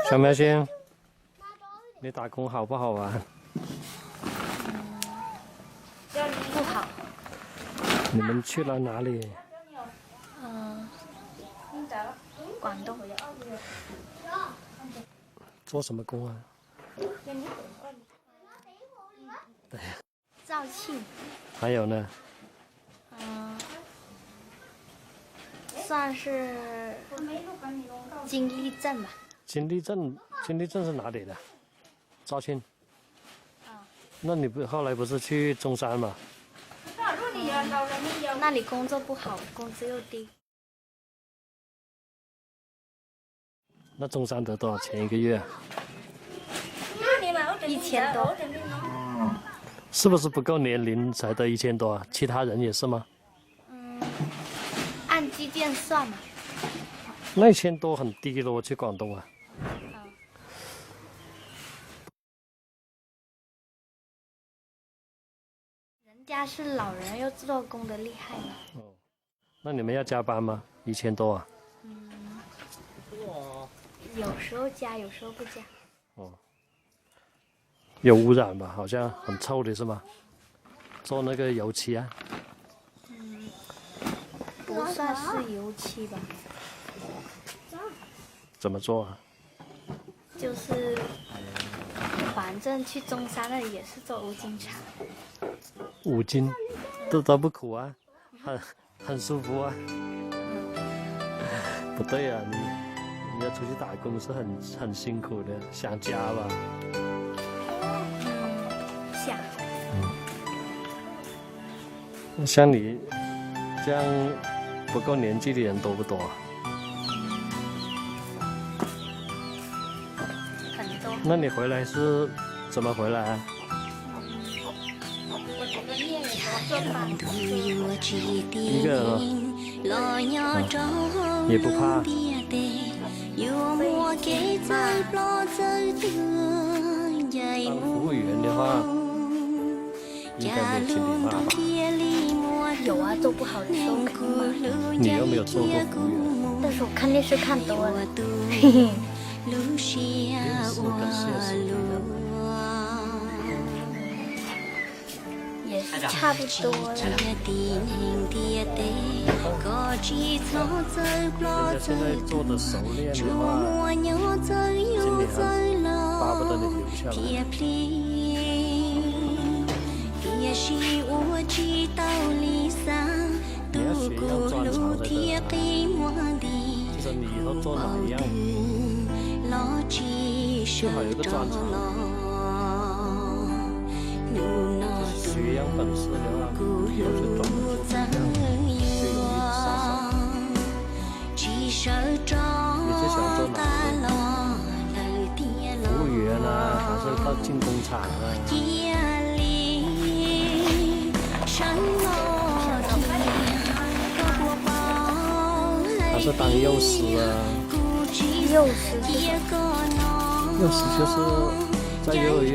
小苗心，你打工好不好玩？不好。你们去了哪里？嗯，广东。做什么工啊？肇庆。还有呢？嗯，算是经历镇吧。经历镇，经历镇是哪里的？肇庆。啊。那你不，后来不是去中山吗？那里工作不好，工资又低。 那中山得多少钱一个月啊？一千多。是不是不够年龄才得一千多啊？其他人也是吗？嗯，按计件算嘛。那一千多很低了，我去广东啊。嗯。 人家是老人，又做工的厉害嘛。哦，那你们要加班吗？一千多啊？嗯，有时候加，有时候不加。哦，有污染吧？好像很臭的是吗？做那个油漆啊？嗯，不算是油漆吧。怎么做啊？ 就是反正去中山那里也是做五金厂。五金，这都不苦啊，很很舒服啊。不对啊，你你要出去打工是很很辛苦的，想家吧？嗯，想。嗯。 像你这样不够年纪的人多不多啊？很多。那你回来是怎么回来啊？我这个月也是做饭。一个人啊，也不怕。当服务员的话， 应该没有听你骂吧？有啊，做不好的时候肯定骂。你又没有做过服务员。但是我看电视看多了。嘿嘿。电视跟现实不一样。也是差不多了。人家现在做的熟练的话，今年还巴不得你留下来。 你要学一样专长才得啊。就是你以后做哪一样，最好有个专长。就是学一样本事的话，以后就专门做这一样，就容易上手。 你最喜欢做哪一个？服务员啊，还是到进工厂啊？还是当幼师啊？幼师是什么？幼师就是在幼儿园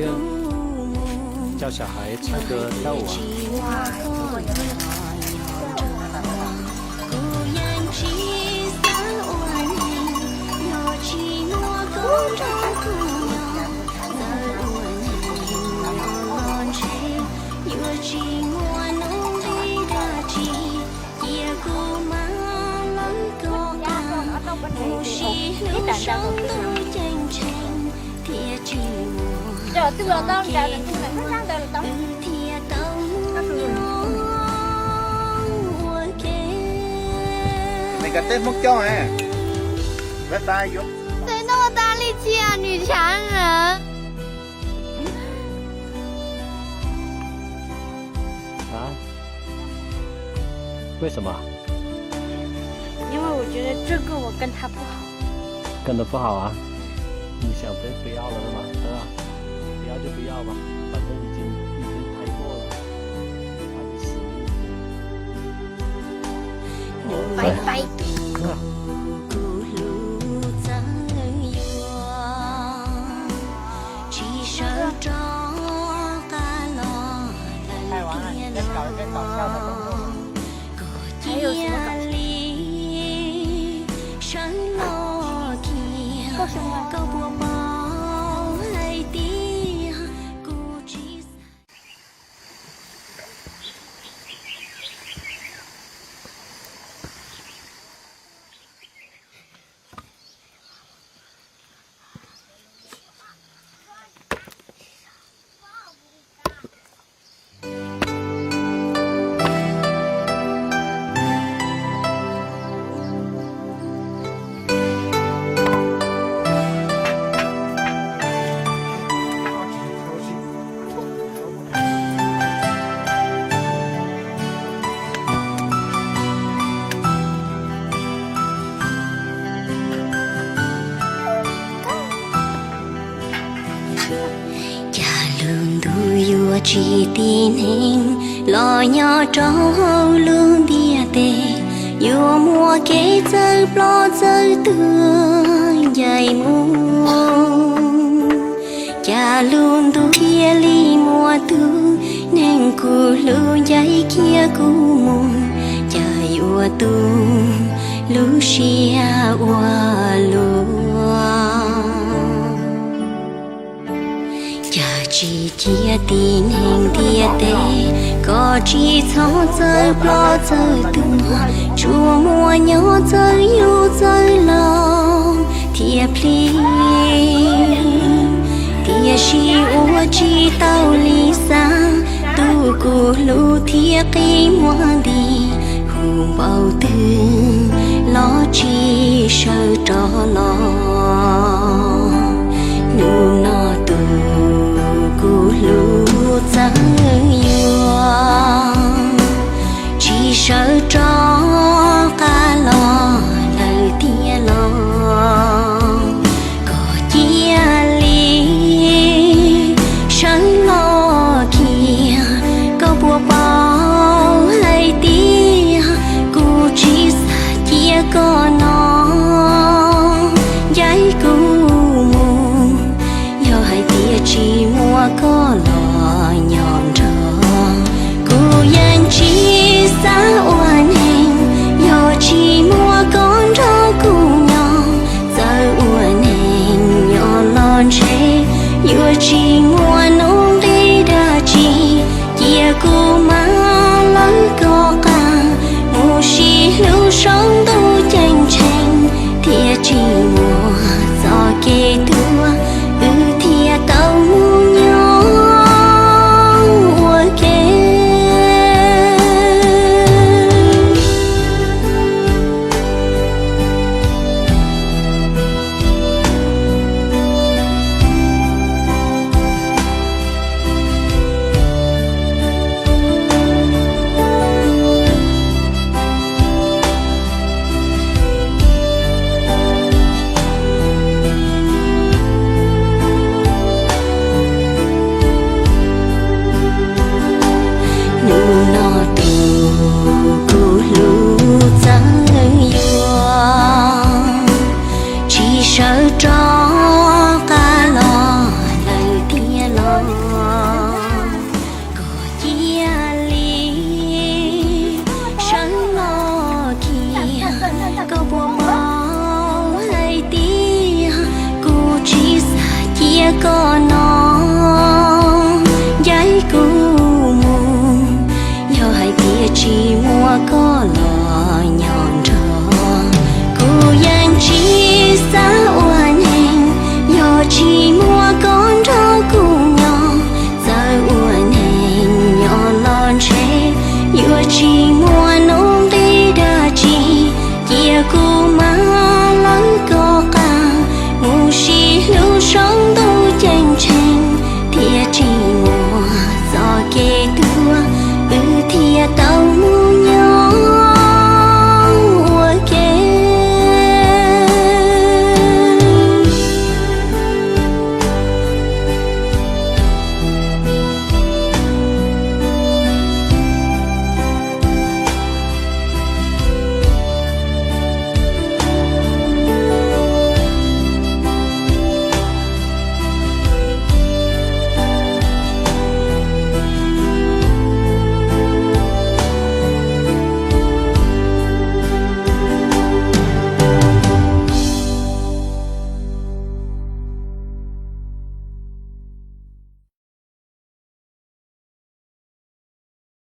教小孩唱歌跳舞啊。哇，这个有点没个带木匠哎，来打一个。谁那么大力气啊，女强人？啊？为什么？因为我觉得这个我跟他不好。跟他不好啊？你想被不要了是吗？啊，不要就不要吧，反正已经已经拍过了，他的死命。拜拜。 还有什么感觉？ Koj puas paub hais tias kuv tsis Cas lub ntuj yuav tsis tib neeg los nyob rau hauv lub ntiaj teb, yuav muaj kev txawj ploj txawj tuag ncaim mus. Cas lub ntuj thiaj li muaj tus neeg kuv hlub ncaim kiag kuv mus, cas yuav tu lub siab ua luaj. Cas tsis cia tib neeg ntiaj teb, koj tsis txhob txawj ploj txawj tuag, tsuas muaj nyob txawj yug txawj laus thiaj plig. Tiam sis ua tsis tau li xav, tus kuv hlub thiab qi muag nti, hu npaum twg los tsis sawv rov los. Hnub no tus kuv hlub txawm yuav tsis sawv rov